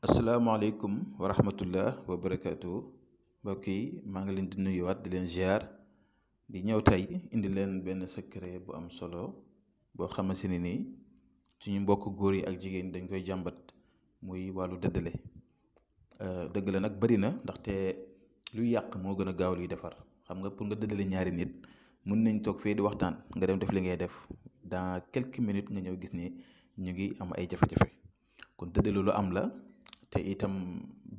asalaamaaleykum wa rahmatullah wa barakaatu mbokk yi maa ngi leen di nuyuwaat di leen ziar di ñëw tey indi leen benn secret bu am solo boo xamante ne nii suñu mbokk góor yi ak jigéen dañ koy jàmbat muy wàllu dëddale. Dëgg la nag bëri na ndaxte luy yàq moo gën a gaaw luy defar. Xam nga pour nga dëddale ñaari nit mën nañ toog fii di waxtaan nga dem def li ngay def dans quelques minutes nga ñëw gis ni ñu ngi am ay jafe-jafe. Kon dëddale lu am la te itam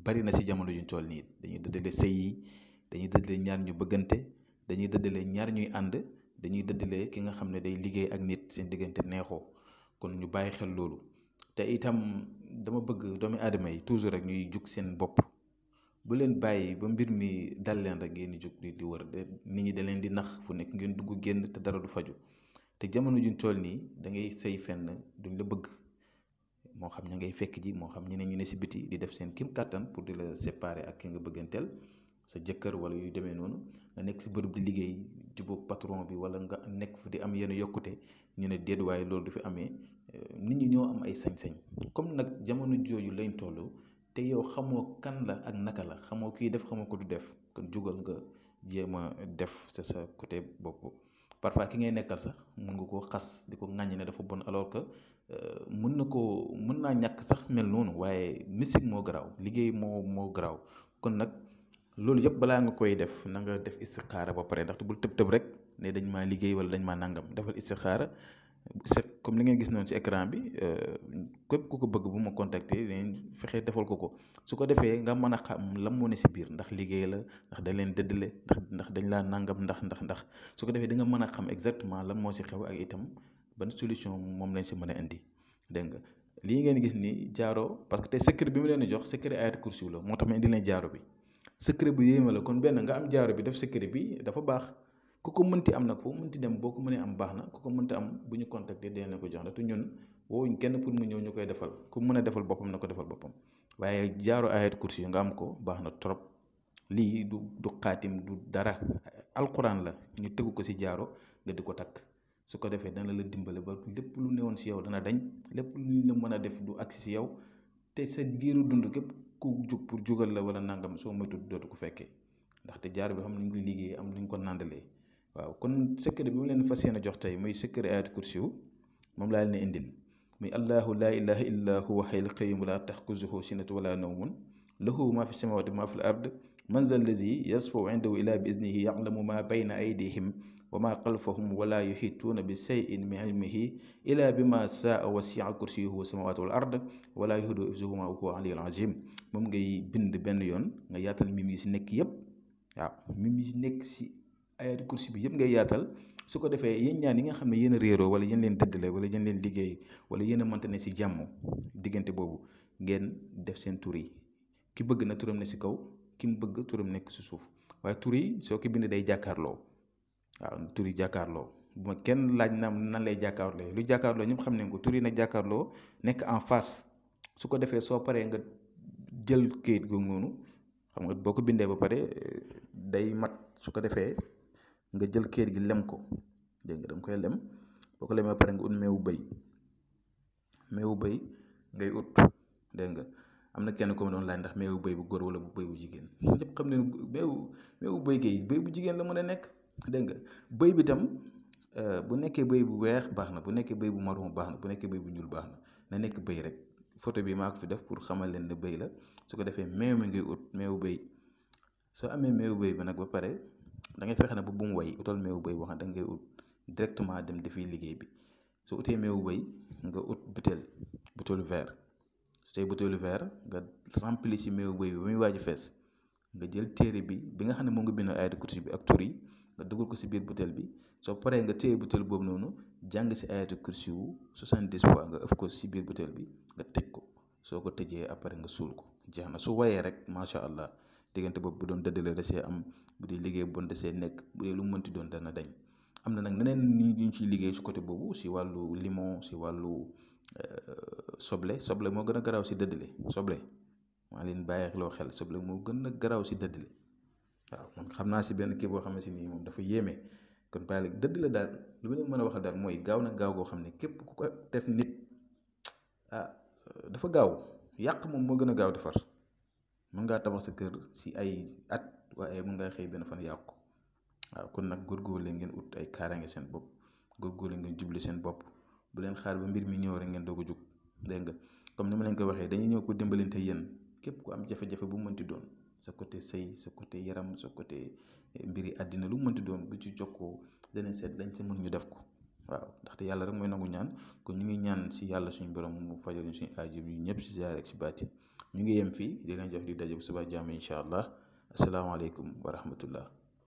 bari na ci jamono juñ toll nii dañuy dëddale sëy yi, dañuy dëddale ñaar ñu bëggante, dañuy dëddale ñaar ñuy ànd, dañuy dëddale ki nga xam ne day liggéey ak nit seen diggante neexoo. Kon ñu bàyyi xel loolu te itam dama bëgg doomi aadama yi toujours rek ñuy jug seen bopp. Bu leen bàyyi ba mbir mi dal leen rek ngeen di jug di wër de nit ñi da leen di nax fu nekk ngeen dugg génn te dara du faju. Te jamono juñ toll nii da ngay sëy fenn duñ la bëgg, moo xam ña ngay fekk ji moo xam ñeneen ñi ne si biti di def seen kim kàttan pour di la séparer ak ki nga bëgganteel sa jëkkër wala yu demee noonu. Nga nekk si bërëb di liggéey jubóog patron bi wala nga nekk fi di am yenn yokkute ñu ne déet waaye loolu du fi amee. Nit ñi ñoo am ay sañ-sañ comme nag jamono jooju lañ toll te yow xamoo kan la ak naka la, xamoo kiy def xamoo ko du def, kon jugal nga jéem a def sa côté bopp. Parfois ki ngay nekkal sax mun nga koo xas di ko ŋàññi ne dafa bon alors que mën naa ñàkk sax mel noonu waaye mystique moo garaaw, liggéey moo garaaw. Kon nag loolu yëpp balaa nga koy def na nga def istixaara ba pare ndaxte bul tëb tëb rek ne dañ maa liggéey wala dañ maa nangam. Defal istixaara comme li ngeen gis noonu ci écran bi. Képp ku ko bëgg bu ma contacter dinañ fexe defal ko. Su ko defee nga mën a xam lan moo ne si biir, ndax liggéey la, ndax dañ leen dëddale, ndax dañ laa nangam, ndax su ko defee di nga mën a xam exactement lan moo si xew ak itam ban solution moom lañ si mën a indi. Dégg nga lii ngeen gis ni jaaro, parce que tey secret bi mu leen di jox secret ayat kursi la moo tax ma indi leen jaaro bi. Secret bu yéeme la, kon benn nga am jaaro bi def secret bi dafa baax. Ku ko mënti am nag foo mënti dem boo ko mënee am baax na, ku ko mënti am bu ñu contacter dinañ la ko jox ndaxte ñun woowuñ kenn pour mu ñëw ñu koy defal. Ku mën a defal boppam na ko defal boppam waaye jaaro ayat kursi yu nga am ko baax na trop. Lii du xaatim du dara, alquran la ñu tegu ko si jaaro nga di ko takk. Su ko defee dana la dimbale ba lépp lu newoon si yow dana dañ, lépp lu ñu la mën a def du agsi si yow te sa giiru dund képp ku jug pour jugal la wala nangam soo moytu dootu ko fekkee ndaxte jaaro bi xam nañ koy liggéey am nañ ko nàndalee. waaw kon secret bi mu leen fas yéene jox tey muy secret ayat kursi yu moom laa leen indil muy allahu laa ilaha illa huwa hayyul qayyum laa taxuzuhu sinatu wala nawmun lahu ma fi samawati ma fi l ard man za allazi yasfau indahu illa bi iznihi yalamu ma bayna aydihim wa ma xalfahum wala yuhituuna bi cheyin min ilmihi ila bi ma saa wasia kursiyuhu samawati wal ard wala yuhudu hifzuhuma wa huwa aliyul azim. Moom ngay bind benn yoon nga yaatal mim yi si nekk yëpp. waaw mim yi si nekk si ayat kursi bi yëpp ngay yaatal. Su ko defee yéen ñaan yi nga xam ne yéen a réeroo wala yéen leen dëddale wala yéen leen liggéey wala yéen a mënta ne si jàmm diggante boobu ngeen def seen tur yi. Ki bëgg na turam ne si kaw, ki mu bëgg turam nekk si suuf, waaye tur yi soo ko bind day jàkkaarloo. waaw tur yi jàkkaarloo bu ma kenn laaj na nan lay jàkkaarloo, lu jàkkaarloo ñëpp xam nañ ko. Tur yi nag jàkkaarloo nekk en face. Su ko defee soo paree nga jël kayit googu noonu, xam nga boo ko bindee ba pare day mat. Su ko defee nga jël kayit gi lem ko, dégg nga da nga koy lem. boo ko lemee ba pare nga ut meewu bëy ngay ut, dégg nga. Am na kenn ko ma doon laaj ndax meewu bëy bu góor wala bu bëy bu jigéen, ñëpp xam ne meewu bëy kay bëy bu jigéen la mën a nekk, dégg nga. Bëy bi tam bu nekkee bëy bu weex baax na, bu nekkee bëy bu marron baax na, bu nekkee bëy bu ñuul baax na nekk bëy rek. Photo bi maa ko fi def pour xamal leen ne bëy la. Su ko defee meew mi ngay ut meewu bëy. Soo amee meewu bëy ba nag ba pare da ngay fexe ne bu mu way, utal meewu bëy boo xam ne da ngay ut directement dem defi liggéey bi. soo utee meewu bëy nga ut butéelu verre. su tey butéelu verre nga rempli si meewu bëy bi ba muy waaj a fees, nga jël téere bi nga xam ne moom nga bind ayatu kursi bi ak tur yi nga dugal ko si biir butéel bi. Soo paree nga téye butéel boobu noonu jàng si ayatu kursi wu 70 fois nga ëf ko si biir butéel bi nga tëj ko. Soo ko tëjee après nga suul ko, jeex na. Su wayee rek macha allah diggante boobu bu doon dëddale da see am, bu dee liggéey bon da see nekk, bu dee lu mu mënti doon dana dañ. Am na nag neneen ñu ciy liggéey si côté boobu si wàllu limon, si wàllu soble moo gën a garaaw si dëddale. Soble maa leen bàyyi loo xel, soble moo gën a garaaw si dëddale. waaw man xam naa si benn kii boo xam ne si nii moom dafa yéeme. kon bàyyi la dëddale daal lu ma leen mën a waxal daal mooy gaaw na gaaw goo xam ne képp ku ko def nit dafa gaaw. yàq moom moo gën a gaaw defar. mën ngaa tabax sa kër si ay at waaye mën ngaa xëy benn fan yàqu. waaw kon nag góorgóorlu ngeen ut ay kaaraange seen bopp, góorgóorlu ngeen jubli seen bopp, bu leen xaar ba mbir mi ñëw rek ngeen doog a jug. dégg nga comme ni ma leen ko waxee dañuy ñëw pour dimbalante yéen képp ku am jafe-jafe bu mu mënti doon sa côté sëy, sa côté yaram, sa côté mbiri àddina lu mu mënti doon bu ci jokkoo danañ seet lañ si mën ñu def ko. waaw ndaxte yàlla rek mooy nangu ñaan kon ñu ngi ñaan si yàlla suñu borom mu fajal ñu suñu aajo yi ñëpp si ziar ak si baati ñu ngi yem fii di leen jox di daje bu suba jàmm incha allah asalaamaaleykum wa rahmatullah.